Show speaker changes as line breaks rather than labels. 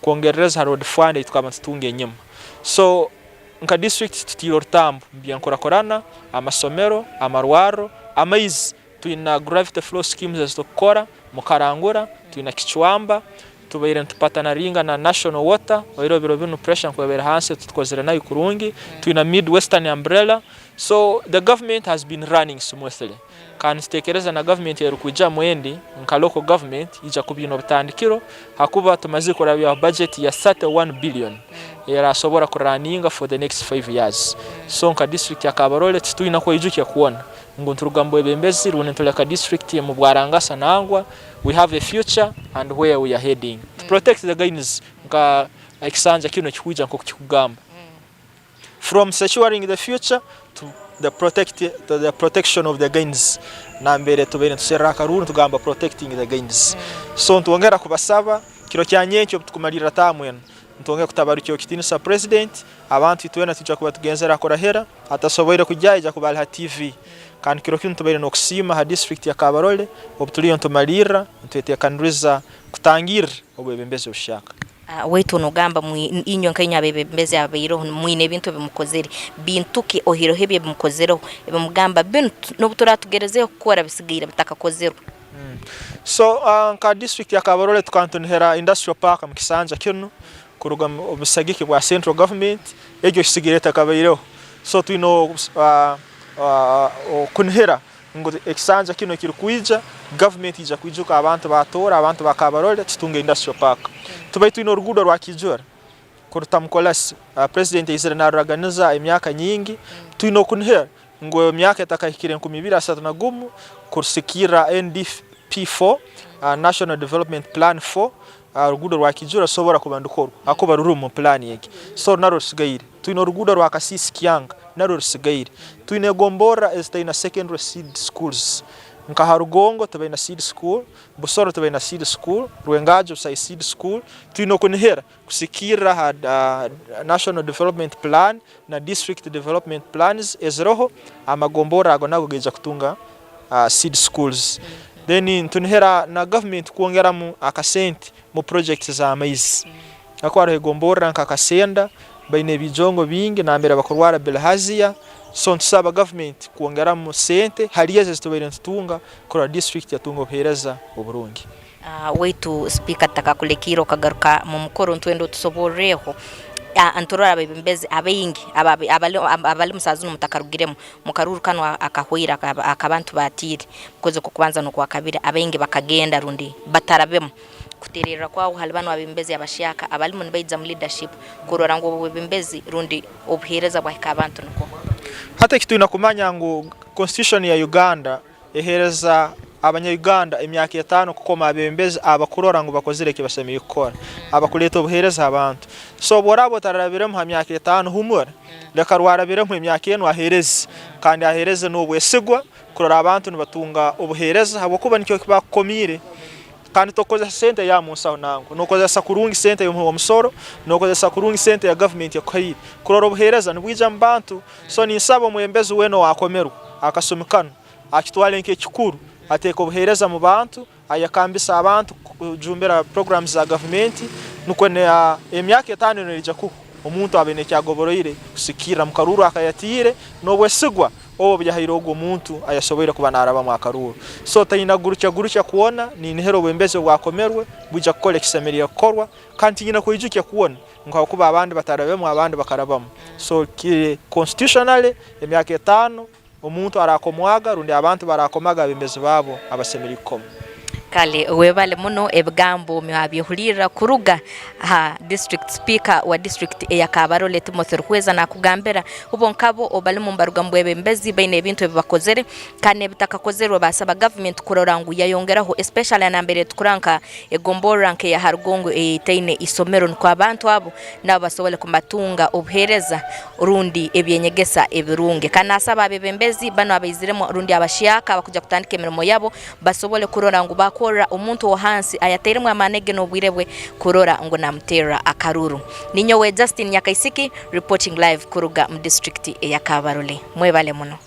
Kwongerereza ha road fund ei tukaba nitutunga enyima. So nka district tutaire orutambu omu by'enkurakurana, amasomero, amarwariro, amaizi, twina gravity flow schemes ezi turikukora mu Karangura, twina Kichwamba, tubaire nitupatanaringa na National Water, oihireho ebiro binu pressure nku ebaire hansi titukozire nayo kurungi, twina Mid Western Umbrella, so the government has been running smoothly. Kandi nitutekereza na gavumenti erikwijamu endi nka local government ija kuba eine obutandikiro hakuba tumazire kurabyaho budget ya 31 billion erasobora ku runninga for the next 5 years. So nka district ya Kabarole titwine kweijukya kwona ngu nituruga mu bwebembezi rundi nituleka district omu bwarangasa nangwa we have a future and where we are heading to protect the gains nka ekisanja kinu ekikwija nkoku kikugamba. From securing the future to the protect to the protection of the gains nambere tubaire nituserra akaruru nitugamba protecting the gains. So nitwongera kubasaba kiro kya nyenkya obu tukumalirra taamu enu nitwongera kutabarukya ow'ekitiinisa president, abantu itwena twija kuba tugenzere ha kurahira, atasoboire kugyayo aija kuba ali ha TV. Kandi kiro kinu tubaire n'okusiima ha district ya Kabarole obu tuliyo nitumalirra nitweteekaniriza kutangirra obwebembezi obuhyaka.
Waitu nogamba inywe nka inywe abebembezi ababaireho mwine ebintu ebi mukozere. Bintu ki oihireho ebi ebi mukozereho ebi mugamba binu nobu turatugerezeho kukora bisigaire bitakakozerwe?
So nka district ya Kabarole tukaba nitunihira industrial park omu kisanja kinu kuruga omu busagiki bwa central government, egyo esigaire etakabaireho. So twine okunihira ngu ekisanja kinu ekirikwija gavumenti eija kwijuka abantu ba Tooro, abantu ba Kabarole tutunge industrial park. Tubaire twine oruguudo rwa Kijura kuruta Mukolasi, president aizire naruraganiza emyaka nyingi, twine okunihira ngu emyaka etakahikire 2031 kurusikirra NDP four, National Development Plan four, oruguudo rwa Kijura rusobora kuba nirukorwa ahakuba ruri omu pulaani egi. So narwo rusigaire. Twine oruguudo rwa Kasiisi Kyanga narwo rusigaire. Twine egomborora ezitaine secondary seed schools nka aha Rugongo tibaine seed school, Busoro tibaine seed school, Rwengaju busaho seed school. Twine okunihira kusikiirira aha National Development Plan na District Development Plans eziroho, amagomborora ago nago gaija kutunga seed schools. Then nitunihira na government kwongeramu akasente mu projects z'amaizi. Ahakuba hariho egomborora nka Kasenda baine ebijongo bingi nambere bakurwara bilharzia, so nitusaba government kwongeramu sente hari ezo ezitubaire nitutunga kurora district yatunga obuhereza oburungi.
Waitu sipiika tutakakulekiire okagaruka mu mukoro nitwenda otusoborreho niturora abebembezi abaingi abalimu saaha zinu mutakarugiremu mu karuuru kanu akahwaire akabantu baatiire mu kwezi okw'okubanza n'okwakabiri abaingi bakagenda rundi batarabemu. Kutererra kwawe hali banu abebembezi abahyaka abalimu nibaija mu leadership kurora ngu obwebembezi rundi obuheereza bwahika abantu nukwo.
Hati eki twine kumanya ngu constitution ya Uganda eheereza abanya Uganda emyaka etaano kukoma abebembezi abakurora ngu bakozire eki basemeriire kukora, abakureeta obuheereza ha bantu. So obu oraaba otararabiremu ha myaka etaano humura, leka rwarabiremu emyaka enu aheereze kandi aheereze n'obwesigwa kurora abantu nibatunga obuheereza habwokuba nikyo eki baakukomiire. Kandi tokukozesa sente ya munsaho nangwa, nokozesa kurungi sente y'omuhi w'omusoro, nokozesa kurungi sente ya gavumenti ekuhaire kurora obuheereza nibwija mu bantu. So ninsaba omwebembezi weena owaakomerwe akasumi kanu akitwale nk'ekikuru ateeke obuheereza mu bantu, ayekambise abantu kujumbira programs za gavumenti nukwo emyaka etaano enu erija kuhwa omuntu abe haine eki agoboroire kusigikirra mu karuuru akayatiire n'obwesigwa obu obuyahaire ogu omuntu ayasoboire kuba narabamu akaruuru. So taina gurukya gurukya kwona, ninihira obwembezi obwakomerwe bwija kukora ekisemeriire kukorwa kandi tinyina kweijukya kwona ngu habwokuba abandi batarabemu abandi bakarabamu. So kiri constitutionally emyaka etaano omuntu arakomwaga rundi abantu barakomaga abembezi baabo abasemeriire kukoma.
Kale webale muno ebigambo mwabyehulirra kuruga aha district speaker wa district eya Kabarole Timothy Ruhweza nakugambira bo nkabo obalimu nibaruga mu bwebembezi baine ebintu ebibakozere kandi n'ebitakakozerwe basaba government kurora ngu yayongeraho especially nambere tukurora nka egomborora nka eya Harugongo eyetaine isomero nukwo abantu abo nabo basobole kubatunga obuhereza rundi ebyenyegesa ebirungi. Kandi nasaba abebembezi banu abaiziremu rundi abahyaka abakuja kutandika emirimo yabo basobole kurora ngu bakorra omuntu owohansi ayatairemu amaani ge n'obwire bwe kurora ngu namuterra akaruru. Ninyowe Justine Nyakaisiki reporting live kuruga mu district eya Kabarole. Mwebale muno.